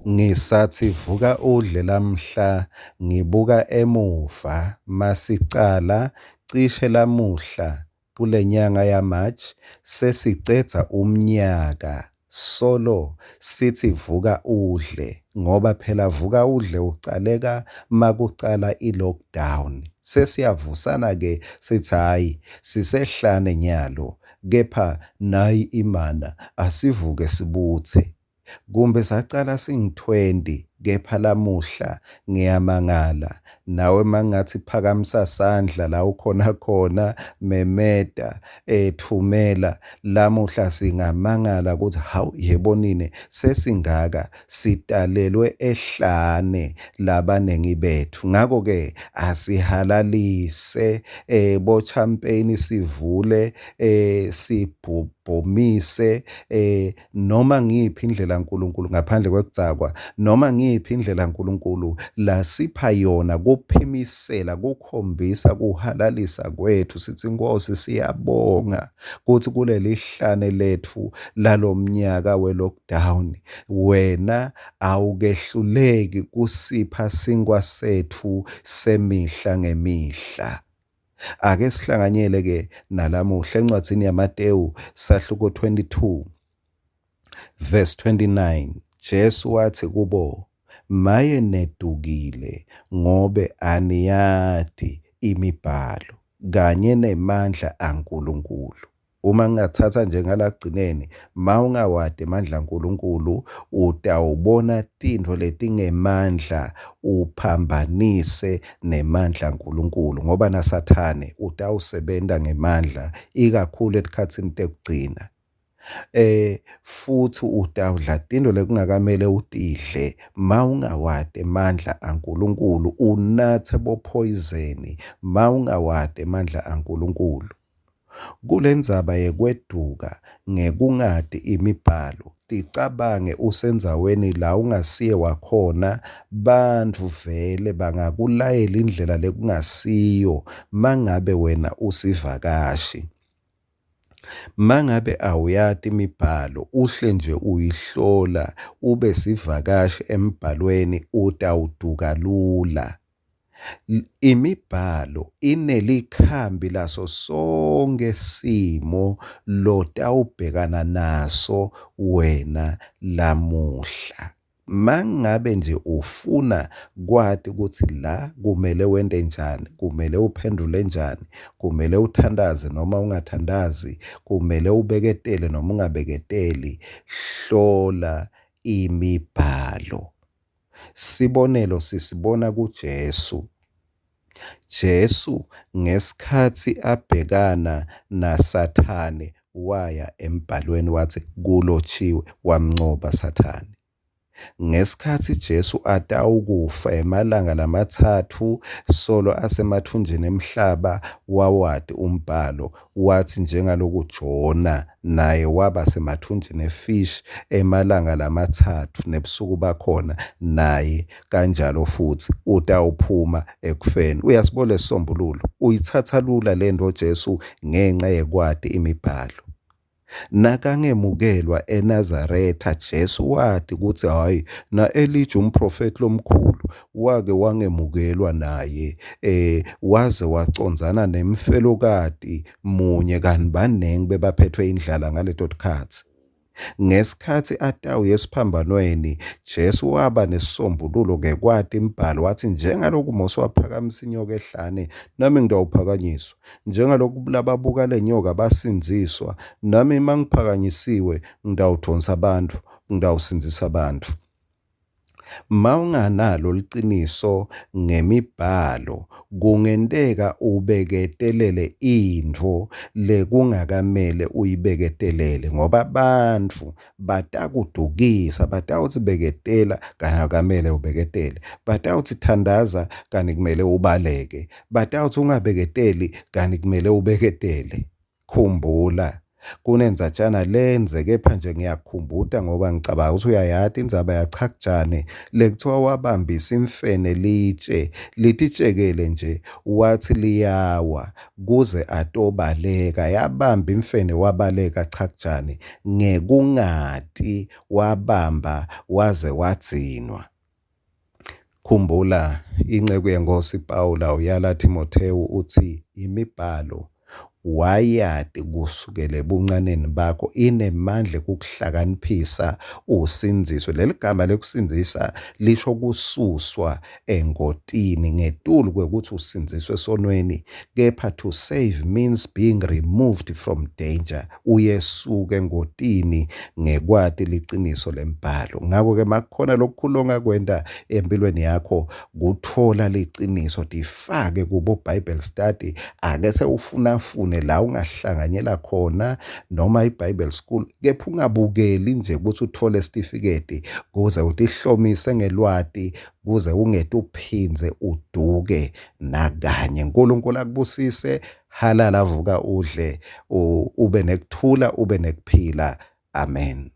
Ngisatsi vuka udle lamhla ngibuka emuva masicala cishe lamuhla kulenyanga ya-March sesicedza umnyaka solo sitsi vuka udle ngoba phela vuka udle ucaleka makucala i-lockdown. Sesiyavusana-ke sitsi hhayi sisehlane nyalo kepha nayi imana asivuke sibutse. Kumbe sacala singu-20 kepha lamuhla ngiyamangala nawe mangingatsi phakamisa sandla la ukhona khona memeta tfumela lamuhla singamangala kutsi hawu yebonine sesingaka sitalelwe ehlane labanengi betfu. Ngako-ke asihalalise bo-champagne sivule sibhubhumise noma ngiyiphi indlela Nkulunkulu ngaphandle kwekudzakwa noma ngiyiphi indlela Nkulunkulu lasipha yona kuphimisela kukhombisa kuhalalisa kwethu sithi Nkosi siyabonga kutsi kuleli hlane letfu lalomnyaka we-lockdown wena awukehluleki kusipha sinkwa setfu semihla ngemihla. Ake sihlanganyele ke nalamuhla encwadzini yaMatewu sahluko 22 verse 29. Jesu wathi kubo, maye nedukile ngobe aniyati imibhalo kanye nemandla aNkulunkulu. Uma ngingatsatsa nje ngalagcineni, ma ungawati emandla aNkulunkulu utawubona tintfo letingemandla uphambanise nemandla aNkulunkulu ngoba naSathane utawusebenta ngemandla ikakhulu etikhatsini tekugcina. Futhi utawudla tintfo lekungakamele utidle mawungawati emandla aNkulunkulu, unatse bophoyizeni mawungawati emandla aNkulunkulu. Kulendzaba yekweduka ngekungati imibhalo, ticabange usendzaweni la ungasiye wakhona, bantfu vele bangakulayela indlela lekungasiyo mangabe wena usivakashi. Mangabe awuyati imibhalo uhle nje uyihlola ube sivakashi embhalweni utawuduka lula. Imibhalo inelikhambi laso sonke simo lotawubhekana naso wena lamuhla. Mangabe nje ufuna kwati kutsi la kumele wente njani, kumele uphendvule njani, kumele uthandaze noma ungathandazi, kumele ubeketele noma ungabeketeli, hlola imibhalo. Sibonelo sisibona kuJesu. Jesu ngesikhatsi abhekana naSathane waya embhalweni wathi kulotshiwe, wamncoba Sathane. Ngesikhatsi Jesu atawukufa emalanga lamatsatfu solo asemathunjini emhlaba wawati umbhalo wathi njengaloku Jona naye waba semathunjini efish emalanga lamatsatfu nebusuku bakhona naye kanjalo futhi utawuphuma ekufeni. Uyasibona lesisombululo, uyitsatsa lula lento Jesu ngenca yekwati imibhalo. Nakangemukelwa eNazaretha Jesu wati kutsi hhayi na-Elija umprofethi lomkhulu wake wangemukelwa naye waze wacondzana nemfelokati munye kanti banengi bebaphethwe indlala ngaleto tikhatsi. Ngesikhatsi atawuya esiphambanweni, Jesu waba nesisombululo ngekwati imibhalo wathi njengaloku Mose waphakamisa inyoka ehlane, nami ngitawuphakanyiswa. Njengaloku lababuka le nyoka basindziswa, nami mangiphakanyisiwe ngitawudonsa abantu, ngitawusindzisa abantu. Mawunganalo liciniso ngemibhalo kungenteka ubeketelele intfo lekungakamele uyibeketelele ngoba bantfu batakudukisa, batawutsi beketela kanti akamele ubeketele, batawutsi thandaza kanti kumele ubaleke, batawutsi ungabeketeli kanti kumele ubeketele. Khumbula. Kunendzatjana lendze kepha nje ngiyakukhumbuta ngoba ngicabanga ukuthi uyayati indzaba yaChakijane lekuthiwa wabambisa imfene litje lititjekele nje watsi liyawa kuze atobaleka. Yabamba imfene wabaleka Chakijane ngekungati wabamba waze wadzinwa. Khumbula inceku yeNkhosi Pawula uyala Thimothewu utsi imiBhalo wayati kusukela ebuncaneni bakho inemandla ekukuhlakaniphisa usindziswe. Leli gama lekusindzisa lisho kususwa engotini ngetulu kwekutsi usindziswe esonweni kepha to save means being removed from danger. Uyesuka engotini ngekwati liciniso lembhalo. Ngako-ke makukhona lokukhulu ongakwenta empilweni yakho kutfola liciniso, tifake kubo Bible study, ake sewufunafune la ungahlanganyela khona noma i-Bible school, kepha ungabukeli nje ukuthi uthole sitifiketi kuze utihlomise ngelwati kuze ungete uphindze uduke nakanye. Nkulunkulu akubusise, halala vuka udle, ube nekuthula, ube nekuphila. Amen.